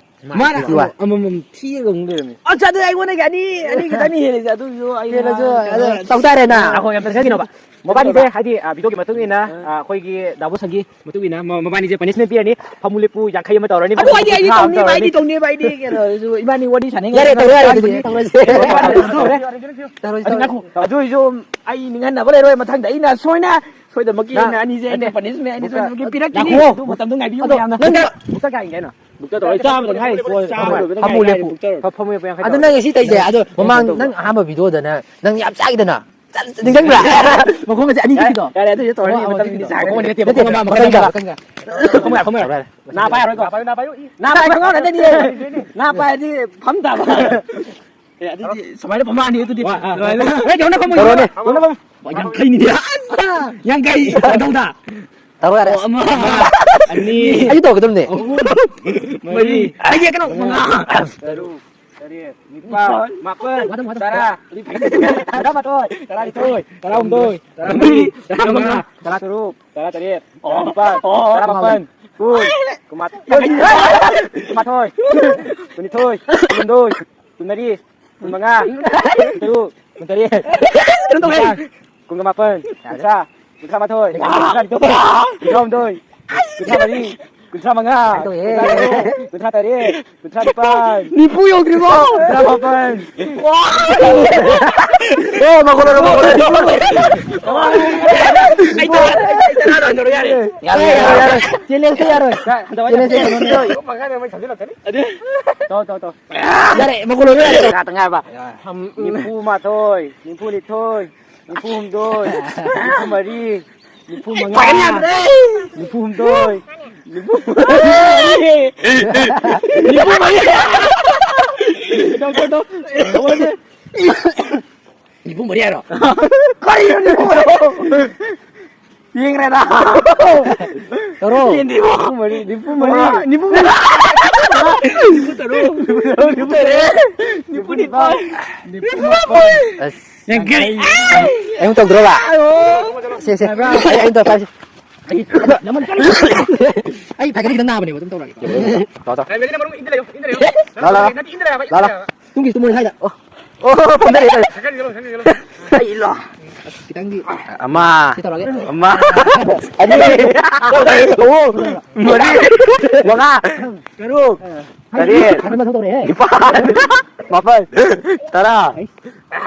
ꯃꯥꯅ ꯅꯨꯄꯤ ꯋꯥ꯫ ꯑꯃꯃꯝ ꯊꯤꯔꯒ ꯑꯃꯨꯛ ꯂꯩꯔꯝꯃꯦ꯫ ꯑꯁ, ꯑꯗꯨ ꯑꯩꯉꯣꯟꯗꯒꯤ ꯑꯅꯤ, ꯑꯅꯤ ꯈꯛꯇꯅꯤ ꯍꯦꯜꯂꯤꯁꯦ꯫ ꯑꯗꯨꯁꯨ ꯑꯩ ꯍꯦꯜꯂꯁꯨ, ꯉꯥꯡ-, ꯑꯗꯨ ꯇꯧ ꯇꯥꯔꯦꯅ꯫ ꯑꯩꯈꯣꯏ ꯌꯥꯝ ꯇꯧꯖꯈꯤꯅꯣꯕ꯫ ꯃꯕꯥꯅꯤꯁꯦ ꯍꯥꯏꯗꯤ, ꯑ, ꯚꯤꯗꯤꯑꯣꯒꯤ ꯃꯇꯨꯡ ꯏꯟꯅ, ꯑ, ꯑꯩꯈꯣꯏꯒꯤ ꯗꯥꯕꯣꯁꯟꯒꯤ ꯃꯇꯨꯡ ꯏꯟꯅ ꯃ-, ꯃꯕꯥꯅꯤꯁꯦ ꯄꯅꯤꯁꯃꯦꯟ ꯄꯤꯔꯅꯤ꯫ ꯐꯝꯃꯨ ꯂꯦꯞꯄꯨ ꯌꯥꯡꯈꯩ ꯑꯃ ꯇꯧꯔꯅꯤ꯫ ꯑꯗꯨ ꯑꯩꯗꯤ, ꯑꯩꯗꯤ ꯃꯈꯨꯠ ꯇꯧꯅꯤ, ꯊꯥ ꯑꯃ ꯇꯧꯔꯅꯤ꯫ ꯑꯩꯗꯤ ꯇꯧꯅꯦꯕ, ꯑꯩꯗꯤ ꯀꯩꯅꯣ, ꯏꯕꯥꯅꯤ ꯋꯥꯔꯤ ꯁꯥꯟꯅꯩ ꯌꯥꯔꯦ, ꯇꯧꯔꯣ, ꯌꯥꯔꯦ, ꯑꯗꯨꯗꯤ ꯇꯧꯔꯁꯦ꯫ ꯇꯧꯔꯣ, ꯇꯧꯔꯣ, ꯇꯧꯔꯣ꯫ ꯇꯧꯔꯣ, ꯑꯗꯨ ꯇꯧꯔꯣ꯫ ꯉꯥꯏꯈꯣ꯫ ꯑꯗꯨ ꯑꯣꯏꯁꯨ ꯑꯩ ꯅꯤꯡꯍꯟꯅꯕ ꯂꯩꯔꯣꯏ꯫ ꯃꯊꯪꯗ ꯑꯩꯅ ꯁꯣꯏꯅ, ꯁꯣꯏꯗꯃꯛꯀꯤ ꯅꯪ ꯑꯩꯅ ꯑꯅꯤꯁꯦ ꯑꯩꯅ ꯅꯠꯇꯦ꯫ ꯄꯅꯤꯁꯃꯦꯟ ꯑꯩꯅ ꯕꯨꯛꯇ ꯁꯣꯏꯗꯃꯛꯀꯤ ꯄꯤꯔꯛꯈꯤꯅꯤ꯫ ꯉꯥꯏꯈꯣ꯫ ꯑꯗꯨ ꯃꯇꯝꯗꯣ ꯉꯥꯏꯕꯤꯌꯨ ꯑꯗꯣ ꯃꯌꯥꯝꯅ꯫ ꯅꯪ ꯕꯨꯛꯇ ꯀꯌꯥ ꯌꯦꯡꯒꯦ ꯍꯥꯏꯅꯣ? ꯕꯨꯛꯇ ꯇꯧꯔ ꯑꯩ ꯆꯥꯕꯗ ꯉꯥꯏꯔꯤ꯫ ꯆꯥꯕꯗ ꯐꯝꯃꯨ ꯂꯦꯞꯄꯨ꯫ ꯐꯝꯃꯨ ꯂꯦꯞꯄꯨ ꯌꯥꯡꯈꯩ ꯑꯗꯣ ꯇꯧꯔꯦ꯫ ꯅꯪ ꯉꯁꯤ ꯇꯧꯔꯤꯁꯦ, ꯑꯗꯣ ꯃꯃꯥꯡ ꯅꯪ ꯑꯍꯥꯟꯕ ꯚꯤꯗꯤꯑꯣꯗ ꯅꯪ, ꯅꯪ ꯌꯥꯝ ꯆꯥꯏꯗꯅ꯫ ꯆꯠ-, ꯅꯤꯡꯁꯤꯡꯕ꯭ꯔꯥ? ꯃꯈꯣꯡ ꯑꯁꯦ ꯑꯅꯤ ꯆꯠꯈꯤꯗꯣ꯫ ꯌꯥꯔꯦ, ꯑꯗꯨꯏꯁꯨ ꯇꯧꯔꯅꯤ, ꯑꯣ, ꯃꯊꯪꯒꯤꯗꯤ ꯆꯠꯈꯤꯗꯣ꯫ ꯆꯥꯒꯦ꯫ ꯃꯈꯣꯡ ꯑꯅꯤ ꯅꯠꯇꯦ, ꯃꯊꯪꯒꯤꯗꯣ꯫ ꯃꯊꯪꯒꯤꯗꯣ꯫ ꯐꯝꯃꯨ ꯌꯥꯔꯦ, ꯐꯝꯃꯨ ꯌꯥꯔꯦ꯫ ꯅꯥ ꯄꯥꯏꯔꯣꯏꯀꯣ꯫ ꯅꯥ ꯄꯥꯏꯔꯣꯏ, ꯅꯥ ꯄꯥꯏꯔꯣꯏ꯫ ꯅꯥ ꯄꯥꯏꯔꯗꯤ ꯐꯝ ꯇꯥꯕ꯫ ꯑꯦ, ꯑꯗꯨꯗꯤ ꯁꯨꯃꯥꯏꯅ ꯐꯝꯃꯛꯑꯅꯤ ꯑꯗꯨꯗꯤ꯫ ꯋꯥ, ꯑ, ꯁꯨꯃꯥꯏꯅ꯫ ꯑꯦ, ꯌꯧꯅ ꯐꯝꯃꯨ, ꯇꯧꯔꯣꯅꯦ꯫ ꯌꯧꯅ ꯐꯝꯃꯨ꯫ ꯋꯥ, ꯌꯥꯡꯈꯩꯅꯤꯅꯦ꯫ ꯑꯁ! ꯌꯥꯡꯈꯩ꯫ ꯀꯩꯗꯧꯗ? ꯇꯧꯔꯣ ꯌꯥꯔꯦ꯫ ꯑꯣ, ꯑꯃ꯫ ꯑꯅꯤ꯫ ꯑꯩꯁꯨ ꯇꯧꯔꯛꯀꯗꯕꯅꯦ꯫ ꯑꯍꯨꯝ꯫ ꯃꯔꯤ꯫ ꯑꯩ ꯌꯦꯛꯀꯅꯣ꯫ ꯃꯉꯥ꯫ ꯇꯔꯨꯛ꯫ ꯇꯔꯦꯠ, ꯅꯤꯄꯥꯜ, ꯃꯥꯄꯜ, ꯇꯔꯥ, ꯇꯔꯥꯃꯥꯊꯣꯏ, ꯇꯔꯥꯅꯤꯊꯣꯏ, ꯇꯔꯥꯍꯨꯝꯗꯣꯏ, ꯇꯔꯥꯃꯔꯤ, ꯇꯔꯥꯃꯉꯥ, ꯇꯔꯥꯇꯔꯨꯛ, ꯇꯔꯥꯇꯔꯦꯠ, ꯇꯔꯥꯅꯤꯄꯥꯜ, ꯇꯔꯥꯃꯥꯄꯜ, ꯀꯨꯟ, ꯀꯨꯟꯃꯥꯊꯣꯏ, ꯀꯨꯟꯃꯥꯊꯣꯏ, ꯀꯨꯟꯅꯤꯊꯣꯏ, ꯀꯨꯟꯍꯨꯝꯗꯣꯏ, ꯀꯨꯟꯃꯔꯤ, ꯀꯨꯟꯃꯉꯥ, ꯀꯨꯟꯇꯔꯨꯛ, ꯀꯨꯟꯇꯔꯦꯠ, ꯀꯩꯅꯣ ꯇꯧꯔꯦ꯫ ꯀꯨꯟꯃꯥꯄꯜ, ꯀꯨꯟꯊ꯭ꯔꯥ, ꯀꯨꯟꯊ꯭ꯔꯥꯃꯥꯊꯣꯏ, ꯀꯨꯟꯊ꯭ꯔꯥꯅꯤꯊꯣꯏ, ꯀꯨꯟꯊ꯭ꯔꯥꯍꯨꯝꯗꯣꯏ, ꯀꯨꯟꯊ꯭ꯔꯥꯃꯔꯤ, ꯀꯨꯟꯊ꯭ꯔꯥꯃꯉꯥ, ꯀꯩꯅꯣ ꯇꯧꯔꯦ꯫ ꯀꯨꯟꯊ꯭ꯔꯥꯇꯔꯨꯛ, ꯀꯨꯟꯊ꯭ꯔꯥꯇꯔꯦꯠ, ꯀꯨꯟꯊ꯭ꯔꯥꯅꯤꯄꯥꯜ, ꯅꯤꯐꯨ ꯌꯧꯗ꯭ꯔꯤꯕꯣ? ꯀꯨꯟꯊ꯭ꯔꯥꯃꯥꯄꯜ꯫ ꯑꯦ, ꯃꯈꯣꯟ ꯂꯧꯔꯣ, ꯃꯈꯣꯟ ꯂꯧꯔꯣ꯫ ꯑꯩ ꯇꯔꯥ, ꯑꯩ ꯇꯔꯥ ꯂꯣꯏꯔꯦ, ꯌꯥꯔꯦ꯫ ꯌꯥꯔꯣꯏ, ꯌꯥꯔꯣꯏ, ꯌꯥꯔꯣꯏ꯫ ꯆꯦꯂꯦꯟꯖꯇ ꯌꯥꯔꯣꯏ꯫ ꯆꯦꯂꯦꯟꯖꯇ ꯌꯥꯔꯣꯏ꯫ ꯇꯧ, ꯇꯧ, ꯇꯧ꯫ ꯌꯥꯔꯦ, ꯃꯈꯣꯟ ꯂꯧꯔꯣ, ꯌꯥꯔꯦ꯫ ꯉꯥꯛꯇ ꯉꯥꯏꯕ꯫ ꯅꯤꯐꯨꯃꯥꯊꯣꯏ, ꯅꯤꯐꯨꯅꯤꯊꯣꯏ, ꯅꯤꯐꯨꯍꯨꯝꯗꯣꯏ, ꯅꯤꯐꯨꯃꯔꯤ, ꯅꯤꯐꯨꯃꯉꯥ, ꯄꯥꯏꯈꯠ ꯌꯥꯗ꯭ꯔꯦ꯫ ꯅꯤꯐꯨꯍꯨꯝꯗꯣꯏ, ꯅꯤꯐꯨ-, ꯅꯤꯐꯨꯃꯔꯤ꯫ ꯇꯧ, ꯇꯧ, ꯇꯧ꯫ ꯅꯤꯐꯨꯃꯔꯤ ꯍꯥꯏꯔꯣ? ꯀꯔꯤꯅꯣ ꯅꯤꯐꯨꯃꯔꯤ? ꯌꯦꯡꯈ꯭ꯔꯦꯗ꯫ ꯇꯧꯔꯣ꯫ ꯍꯦꯟꯗꯦꯕꯣ꯫ ꯅꯤꯐꯨꯃꯔꯤ, ꯅꯤꯐꯨꯃꯔꯤ꯫ ꯅꯤꯐꯨꯃꯔꯤ꯫ ꯅꯤꯐꯨꯇꯔꯨꯛ, ꯅꯤꯐꯨꯇꯔꯦꯠ, ꯅꯤꯐꯨꯅꯤꯄꯥꯜ, ꯅꯤꯐꯨꯃꯥꯄꯜ꯫ ꯑꯁ꯫ ꯌꯥꯡꯈꯩ꯫ ꯑꯩ ꯑꯃꯨꯛ ꯇꯧꯗ꯭ꯔꯣꯕ? ꯁꯦ, ꯁꯦ꯫ ꯑꯩ, ꯑꯩ ꯑꯃꯨꯛ ꯇꯧꯔꯛꯀꯦ꯫ ꯑꯩ ꯐꯥꯏꯒꯜ ꯈꯤꯇꯪ ꯅꯥꯕꯅꯦꯕ, ꯑꯗꯨꯝ ꯇꯧꯔꯒꯦ꯫ ꯂꯥꯛꯑꯣ, ꯂꯥꯛꯑꯣ꯫ ꯂꯥꯛꯑꯣ, ꯂꯥꯛꯑꯣ꯫ ꯅꯠꯇꯦ, ꯏꯟꯗ ꯂꯩꯌꯣ, ꯏꯟꯗ ꯂꯩꯌꯣ꯫ ꯂꯥꯛꯑꯣ, ꯂꯥꯛꯑꯣ꯫ ꯅꯠꯇꯦ, ꯏꯟꯗ ꯂꯩꯌꯣ ꯍꯥꯏꯕ, ꯏꯟꯗ ꯂꯥꯛꯑꯣ, ꯂꯩꯌꯣ ꯂꯥꯛꯑꯣ꯫ ꯍꯥꯏꯕ꯫ ꯇꯨꯡꯒꯤ ꯇꯨꯝꯃꯣꯏ ꯍꯥꯏꯗ꯫ ꯑꯣ, ꯑꯣ, ꯐꯝꯗꯔꯦ, ꯐꯝꯗꯔꯦ꯫ ꯁꯥꯏꯀꯜ ꯌꯦꯜꯂꯣ, ꯁꯥꯏꯀꯜ ꯌꯦꯜꯂꯣ꯫ ꯑꯩ ꯂꯣ꯫ ꯈꯤꯇꯪꯗꯤ꯫ ꯑꯃ꯫ ꯁꯤ ꯇꯧꯔꯒꯦ꯫ ꯑꯃ꯫ ꯑꯅꯤ꯫ ꯑꯍꯨꯝ꯫ ꯃꯔꯤ꯫ ꯃꯉꯥ꯫ ꯇꯔꯨꯛ꯫ ꯇꯔꯦꯠ꯫ ꯁꯥꯏꯀꯜ ꯃꯊꯧ ꯇꯧꯔꯦꯍꯦ꯫ ꯅꯤꯄꯥꯜ꯫ ꯃꯥꯄꯜ꯫ ꯇꯔꯥ꯫ ꯑꯩ꯫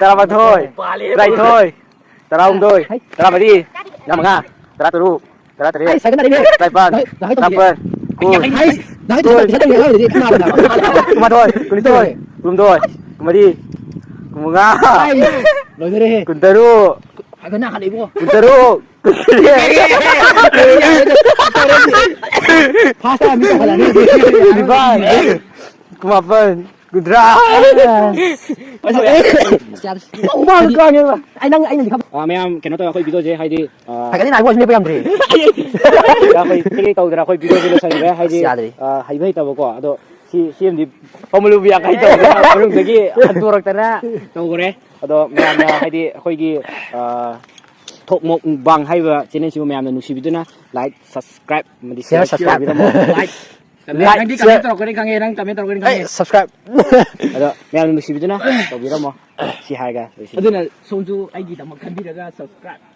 ꯇꯔꯥꯃꯥꯊꯣꯏ꯫ ꯄꯥꯜꯂꯦ꯫ ꯇꯔꯥꯅꯤꯊꯣꯏ꯫ ꯇꯔꯥꯍꯨꯝꯗꯣꯏ, ꯍꯩ꯫ ꯇꯔꯥꯃꯔꯤ, ꯇꯔꯥꯃꯉꯥ, ꯇꯔꯥꯇꯔꯨꯛ, ꯇꯔꯥꯇꯔꯦꯠ, ꯑꯩ ꯁꯥꯏꯀꯜ ꯅꯥꯔꯤꯅꯦ꯫ ꯇꯔꯥꯅꯤꯄꯥꯜ, ꯅꯥꯏ-, ꯅꯥꯏ ꯇꯧꯕꯤꯒꯦ꯫ ꯇꯔꯥꯃꯥꯄꯜ, ꯀꯨꯟ, ꯑꯩ ꯅꯥꯏ ꯇꯧꯕꯤꯒꯦ, ꯅꯥꯏ ꯇꯧꯕꯤꯒꯦ, ꯍꯥꯏꯔꯤꯁꯦ ꯀꯅꯥꯅꯣ? ꯀꯨꯟꯃꯥꯊꯣꯏ, ꯀꯨꯟꯅꯤꯊꯣꯏ, ꯀꯨꯟꯍꯨꯝꯗꯣꯏ, ꯀꯨꯟꯃꯔꯤ, ꯀꯨꯟꯃꯉꯥ, ꯑꯩ ꯂꯣꯏꯗꯣꯔꯦꯍꯦ꯫ ꯀꯨꯟꯇꯔꯨꯛ, ꯁꯥꯏꯀꯜ ꯅꯥꯈꯠꯂꯛꯏꯕꯣ꯫ ꯀꯨꯟꯇꯔꯨꯛ, ꯀꯨꯟꯇꯔꯦꯠ, ꯐꯥꯁ ꯇꯥꯏꯝ ꯃꯤ ꯇꯧꯈꯠꯂꯛꯑꯅꯤ꯫ ꯀꯨꯟꯅꯤꯄꯥꯜ, ꯀꯨꯟꯃꯥꯄꯜ, ꯀꯨꯟꯊ꯭ꯔꯥ꯫ ꯑꯁ, ꯌꯥꯗ꯭ꯔꯦ꯫ ꯍꯨꯃꯥꯡ ꯀꯥꯡꯉꯦꯕ꯫ ꯑꯩ ꯅꯪ, ꯑꯩꯅꯗꯤ ꯈꯪ- ꯑꯥ, ꯃꯌꯥꯝ ꯀꯩꯅꯣ ꯇꯧꯋꯦ, ꯑꯩꯈꯣꯏ ꯚꯤꯗꯤꯑꯣꯁꯦ ꯍꯥꯏꯗꯤ, ꯑꯥ, ꯐꯒꯠꯂꯤ ꯅꯥꯏꯕ ꯋꯥꯁꯤꯡ ꯂꯦꯞꯄ ꯌꯥꯝꯗ꯭ꯔꯦ꯫ ꯑꯩꯈꯣꯏ ꯀꯩꯀꯩ ꯇꯧꯗꯅ ꯑꯩꯈꯣꯏ ꯚꯤꯗꯤꯑꯣꯁꯦ ꯂꯣꯏꯁꯟꯈ꯭ꯔꯦ, ꯍꯥꯏꯗꯤ, ꯑꯁ, ꯌꯥꯗ꯭ꯔꯦ꯫ ꯑꯥ, ꯍꯩꯕ ꯍꯩꯇꯕꯀꯣ, ꯑꯗꯣ ꯁꯤ, ꯁꯤ ꯑꯃꯗꯤ ꯄꯥꯃꯨꯂꯨꯕꯤ ꯌꯥꯡꯈꯩ ꯇꯧꯗꯅ ꯃꯅꯨꯡꯗꯒꯤ ꯍꯟꯗꯣꯔꯛꯇꯅ ꯇꯧꯈ꯭ꯔꯦ꯫ ꯑꯗꯣ ꯃꯌꯥꯝꯅ ꯍꯥꯏꯗꯤ ꯑꯩꯈꯣꯏꯒꯤ, ꯑꯥ, ꯊꯣꯛ ꯃꯣꯛ ꯃꯨꯛꯕꯥꯡ ꯍꯥꯏꯔꯤꯕ ꯆꯦꯅꯦꯜꯁꯤꯕꯨ ꯃꯌꯥꯝꯅ ꯅꯨꯡꯁꯤꯕꯤꯗꯨꯅ ꯂꯥꯏꯛ, ꯁꯕꯁꯀ꯭ꯔꯥꯏꯕ ꯑꯃꯗꯤ ꯁꯤꯌꯔ, ꯁꯤꯌꯔ ꯁꯕꯁꯀ꯭ꯔꯥꯏꯕ꯫ ꯇꯧꯕꯤꯔꯝꯃꯣ꯫ ꯂꯥꯏꯛ꯫ ꯂꯥꯏꯛ, ꯅꯪꯗꯤ ꯁꯤꯌꯔ꯫ ꯀꯃꯦꯟ ꯇꯧꯔꯛꯀꯅꯤ ꯈꯪꯉꯦ, ꯅꯪ ꯀꯃꯦꯟ ꯇꯧꯔꯛꯀꯅꯤ ꯑꯩ ꯈꯪꯉꯦ꯫ ꯁꯕꯁꯀ꯭ꯔꯥꯏꯕ꯫ ꯑꯗꯣ ꯃꯌꯥꯝꯅ ꯅꯨꯡꯁꯤꯕꯤꯗꯨꯅ ꯇꯧꯕꯤꯔꯝꯃꯣ꯫ ꯁꯤ ꯍꯥꯏꯔꯒ ꯂꯣꯏꯁꯤꯟ- ꯑꯗꯨꯅ ꯁꯣꯝꯁꯨ ꯑꯩꯒꯤꯗꯃꯛ ꯈꯟꯕꯤꯔꯒ ꯁꯕꯁꯀ꯭ꯔꯥꯏꯕ꯫